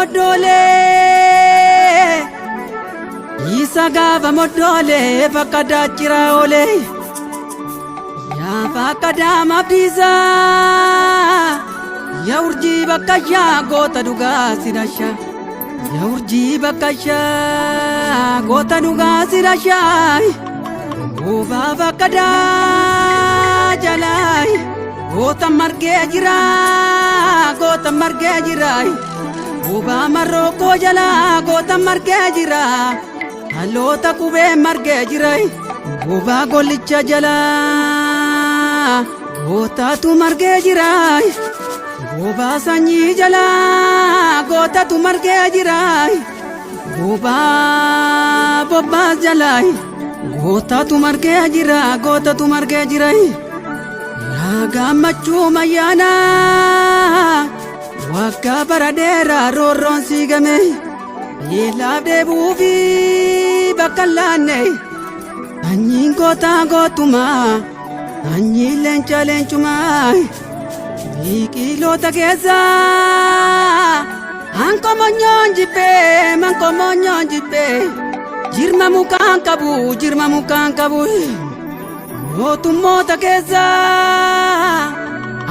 moddoolee isa gaafa moddoolee fakka daachiraa oolee yaa fakka daamabdiisaa yaa urjii bakka yaa goota dhugaa sidasha yaa urjii bakka yaa goota dhugaa sidasha goobaa bakka daa jalaa goota margee jira goota margee jira goobaa marrookoo jalaa goota margee jira haloota qubee margee jira goobaa gollicha jalaa gootatu margee jira goobaa sanyii jalaa gootatu margee jira goobaa bobbaas jalaa gootatu margee jira gootatu margee jira yaa gammachuu mayyaanaa waggaa bara dheeraa roorroon siigame beelaaf deebuufi bakka hin laanne sanyiin gootaa gootumaa sanyiin leenca leencumaa biqiloota keessaa hankomonyoon jibbee mankomonyoon jibbee jirma mukaan qabu jirma mukaan qabu mootummoota keessaa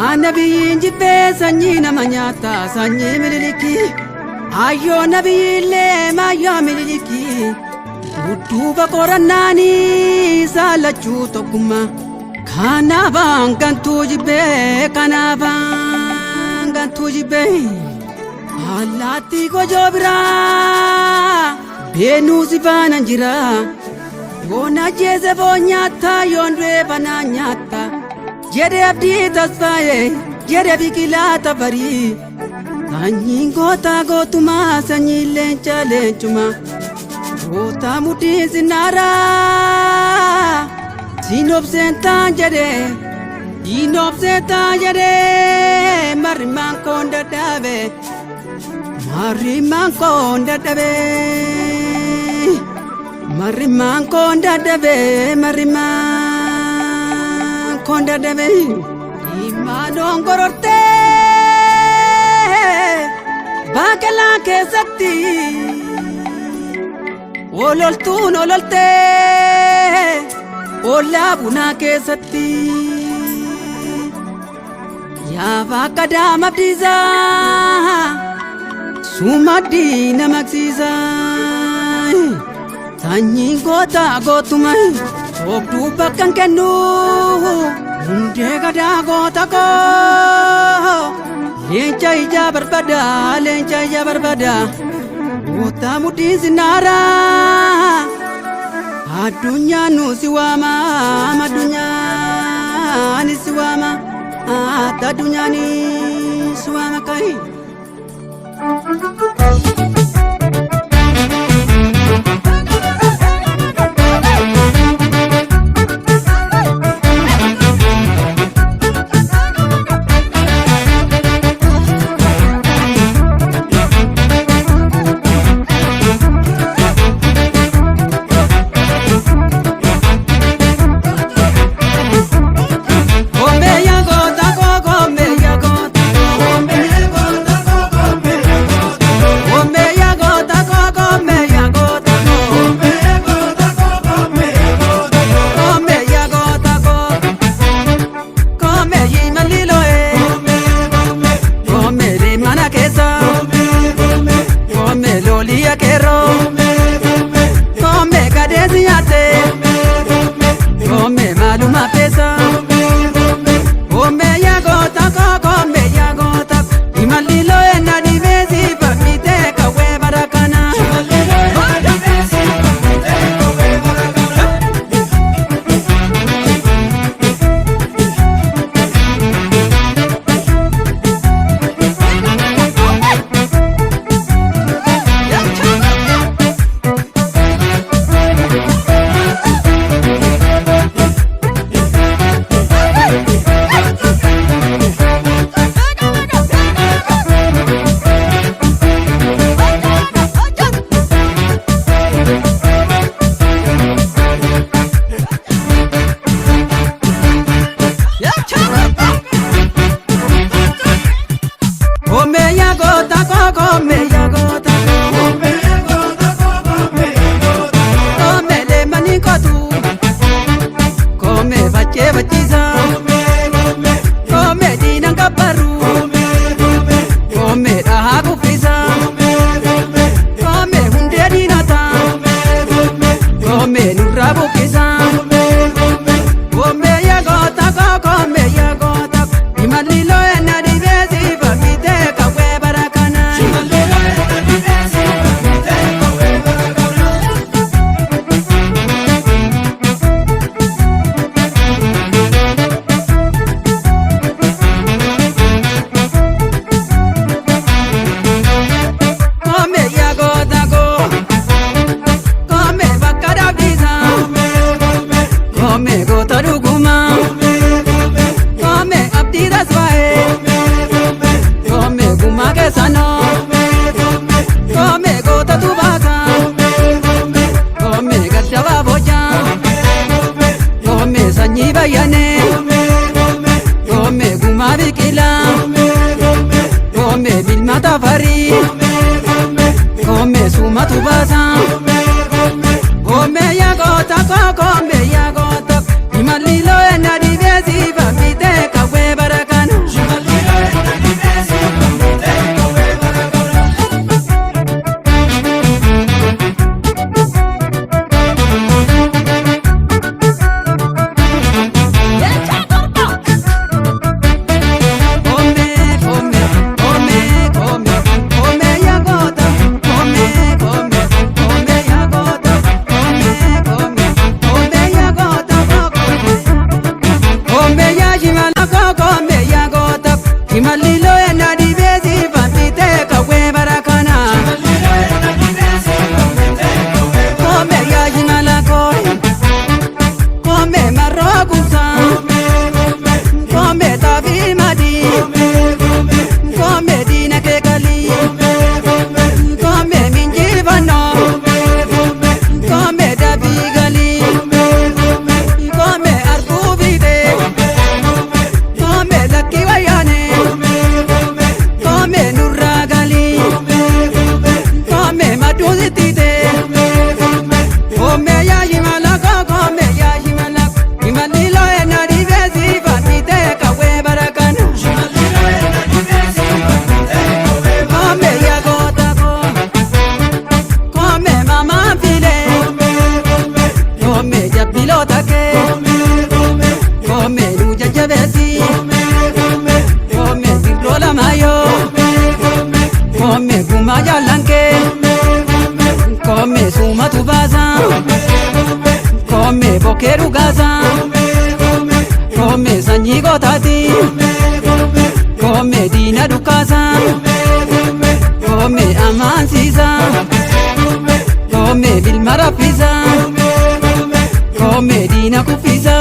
ana biyyiin jibbee sanyii nama nyaata sanyii mililikii ayyoo nabiyyiillee maayyoo mililikii dudduuba qorannaanii saalachuu tokkummaa kanaafaan gantuu jibbee kanaafaan gantuu jibbee allaattii gojoo biraa beenuu si faanan jira yoon ajjeese foon nyaatta yoon du'e banaa nyaatta jedhe abdii tasfaa'e jedhe biqilaa tafarii sanyiin gootaa gootumaa sanyiin leenca leencumaa goota mudhiin sinnaaraa siin taan jedhe siin taan jedhe marrimaan koon dadhabe marrimaan koon dadhabe marrimaan koon dadhabe marrimaan koon dadhabe imaanoon gorortee baaqelaa keessatti ololtuun ololtee ollaa bunaa keessatti yaa bakka daamabdiisaa sumaddii namaqsiisaa sanyiin goota gootuma soobduu bakka hin kennu hundee gadaa goota koo leenca ijaa barbada leenca ijaa barbada goota mudhiin sinnaaraa addunyaan nu si waama addunyaan si waama addunyaan si waama kai. Komeya goota koo komeya goota komeya goota koo komeya goota koo komeya goota koo komeyi maliloe komeli mana keessa kome loliya keero kome kadeesi nyaate kome maaluma peesa komeya goota koo komeya goota imaliloe na dhibeesi famite kawwee barakana. Komeya goota koo komeya goota. gootaati. Koomee diina dukkaasa. Koomee amaansiisa. Koomee ilma raffisa. Koomee diina kuffisa.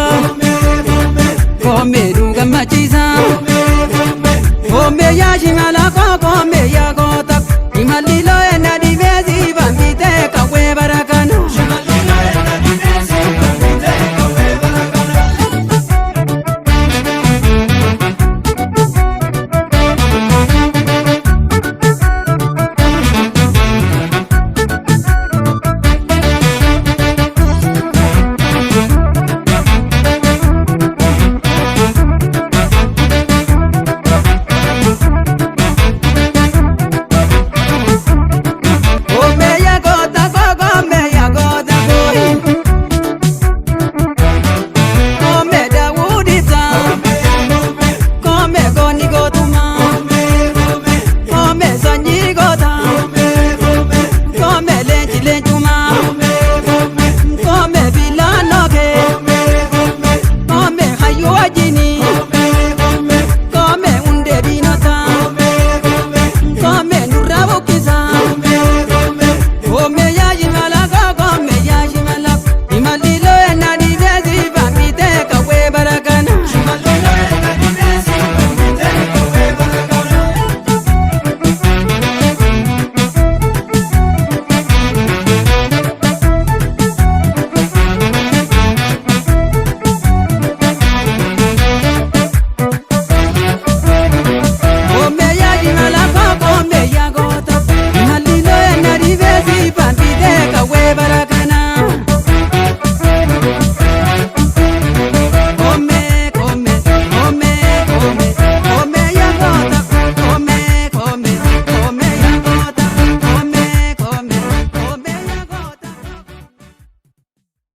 Koomee nu gammachiisa.